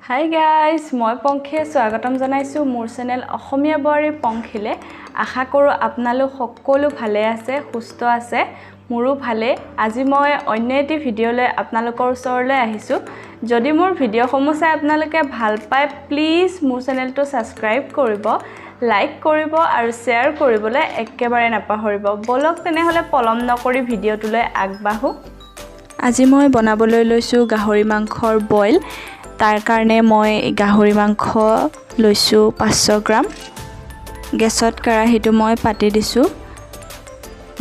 Hi guys, মই পংখীয়ে স্বাগতম জনাইছোঁ মোৰ চেনেল অসমীয়া বোৱাৰী পংখীলে। আশা কৰোঁ আপোনালোক সকলো ভালে আছে, সুস্থ আছে। মোৰো ভালে। আজি মই অন্য এটি ভিডিঅ'লৈ আপোনালোকৰ ওচৰলৈ আহিছোঁ। যদি মোৰ ভিডিঅ'সমূহ চাই আপোনালোকে ভাল পায়, প্লিজ মোৰ চেনেলটো ছাবস্ক্ৰাইব কৰিব, লাইক কৰিব আৰু শ্বেয়াৰ কৰিবলৈ একেবাৰে নাপাহৰিব। ব'লক তেনেহ'লে পলম নকৰি ভিডিঅ'টোলৈ আগবাঢ়োঁ। আজি মই বনাবলৈ লৈছোঁ গাহৰি মাংসৰ বইল। তাৰ কাৰণে মই গাহৰি মাংস লৈছোঁ 500 গ্ৰাম। গেছত কেৰাহীটো মই পাতি দিছোঁ।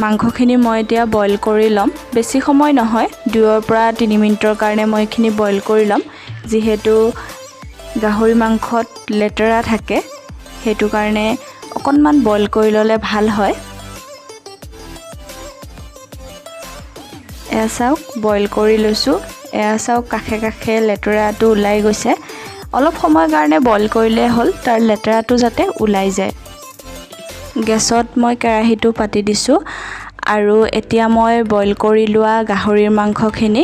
মাংসখিনি মই এতিয়া বইল কৰি ল'ম। বেছি সময় নহয়, 2ৰ পৰা 3 মিনিটৰ কাৰণে মই এইখিনি বইল কৰি ল'ম। যিহেতু গাহৰি মাংসত লেতেৰা থাকে, সেইটো কাৰণে অকণমান বইল কৰি ল'লে ভাল হয়। এয়া চাওক, বইল কৰি লৈছোঁ। এয়া চাওক, কাষে কাষে লেতেৰাটো ওলাই গৈছে। অলপ সময়ৰ কাৰণে বইল কৰিলে হ'ল, তাৰ লেতেৰাটো যাতে ওলাই যায়। গেছত মই কেৰাহীটো পাতি দিছোঁ আৰু এতিয়া মই বইল কৰি লোৱা গাহৰিৰ মাংসখিনি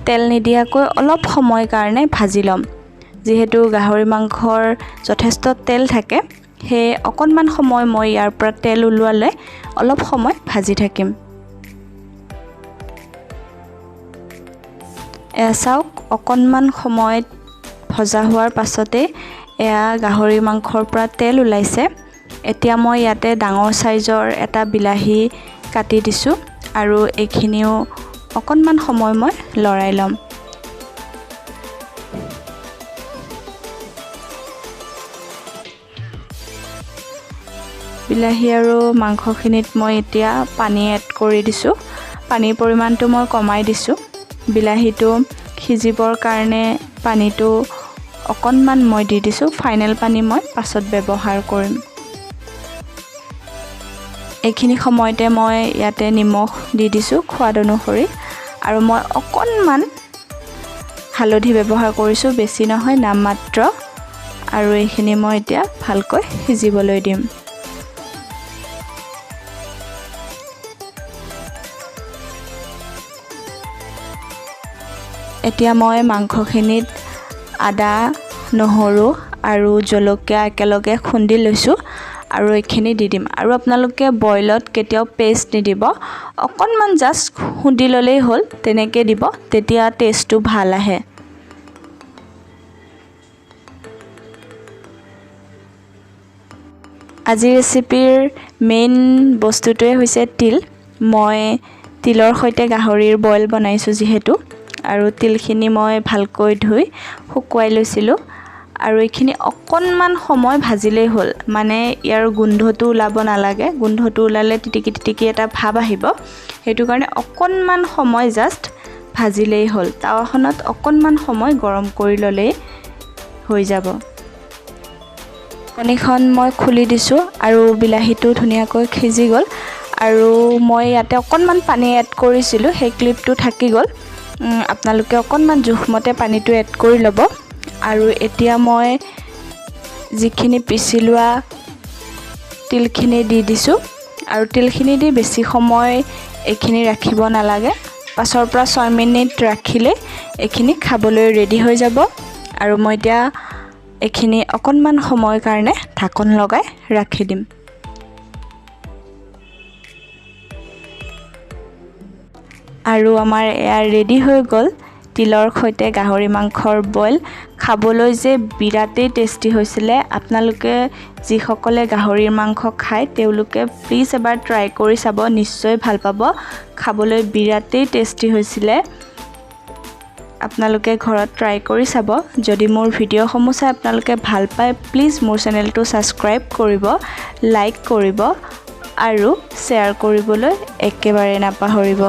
তেল নিদিয়াকৈ অলপ সময় কাৰণে ভাজি ল'ম। যিহেতু গাহৰি মাংসৰ যথেষ্ট তেল থাকে, সেয়ে অকণমান সময় মই ইয়াৰ পৰা তেল ওলোৱালৈ অলপ সময় ভাজি থাকিম। এয়া চাওক, অকণমান সময়ত ভজা হোৱাৰ পাছতে এয়া গাহৰি মাংসৰ পৰা তেল ওলাইছে। এতিয়া মই ইয়াতে ডাঙৰ চাইজৰ এটা বিলাহী কাটি দিছোঁ আৰু এইখিনিও অকণমান সময় মই লৰাই ল'ম। বিলাহী আৰু মাংসখিনিত মই এতিয়া পানী এড কৰি দিছোঁ। পানীৰ পৰিমাণটো মই কমাই দিছোঁ। বিলাহীটো সিজিবৰ কাৰণে পানীটো অকণমান মই দি দিছোঁ। ফাইনেল পানী মই পাছত ব্যৱহাৰ কৰিম। এইখিনি সময়তে মই ইয়াতে নিমখ দি দিছোঁ সোৱাদ অনুসৰি, আৰু মই অকণমান হালধি ব্যৱহাৰ কৰিছোঁ, বেছি নহয়, নামমাত্ৰ। আৰু এইখিনি মই এতিয়া ভালকৈ সিজিবলৈ দিম। এতিয়া মই মাংসখিনিত আদা, নহৰু আৰু জলকীয়া একেলগে খুন্দি লৈছোঁ আৰু এইখিনি দি দিম। আৰু আপোনালোকে বইলত কেতিয়াও পেষ্ট নিদিব, অকণমান জাষ্ট খুন্দি ল'লেই হ'ল, তেনেকৈ দিব, তেতিয়া টেষ্টটো ভাল আহে। আজিৰ ৰেচিপিৰ মেইন বস্তুটোৱে হৈছে তিল। মই তিলৰ সৈতে গাহৰিৰ বইল বনাইছোঁ যিহেতু, আৰু তিলখিনি মই ভালকৈ ধুই শুকুৱাই লৈছিলোঁ। আৰু এইখিনি অকণমান সময় ভাজিলেই হ'ল, মানে ইয়াৰ গোন্ধটো ওলাব নালাগে। গোন্ধটো ওলালে তিতিকি তিতিকি এটা ভাৱ আহিব, সেইটো কাৰণে অকণমান সময় জাষ্ট ভাজিলেই হ'ল। তাৱাখনত অকণমান সময় গৰম কৰি ল'লেই হৈ যাব। কণীখন মই খুলি দিছোঁ আৰু বিলাহীটো ধুনীয়াকৈ সিজি গ'ল। আৰু মই ইয়াতে অকণমান পানী এড কৰিছিলোঁ, সেই ক্লিপটো থাকি গ'ল। আপোনালোকে অকণমান জোখমতে পানীটো এড কৰি ল'ব। আৰু এতিয়া মই যিখিনি পিচি লোৱা তিলখিনি দি দিছোঁ। আৰু তিলখিনি দি বেছি সময় এইখিনি ৰাখিব নালাগে, 5ৰ পৰা 6 মিনিট ৰাখিলে এইখিনি খাবলৈ ৰেডি হৈ যাব। আৰু মই এতিয়া এইখিনি অকণমান সময়ৰ কাৰণে ঢাকন লগাই ৰাখি দিম। আৰু আমাৰ এয়া ৰেডি হৈ গ'ল তিলৰ সৈতে গাহৰি মাংসৰ বইল। খাবলৈ যে বিৰাটেই টেষ্টি হৈছিলে। আপোনালোকে যিসকলে গাহৰিৰ মাংস খায় তেওঁলোকে প্লিজ এবাৰ ট্ৰাই কৰি চাব, নিশ্চয় ভাল পাব। খাবলৈ বিৰাটেই টেষ্টি হৈছিলে। আপোনালোকে ঘৰত ট্ৰাই কৰি চাব। যদি মোৰ ভিডিঅ'সমূহ চাই আপোনালোকে ভাল পায়, প্লিজ মোৰ চেনেলটো ছাবস্ক্ৰাইব কৰিব, লাইক কৰিব আৰু শ্বেয়াৰ কৰিবলৈ একেবাৰে নাপাহৰিব।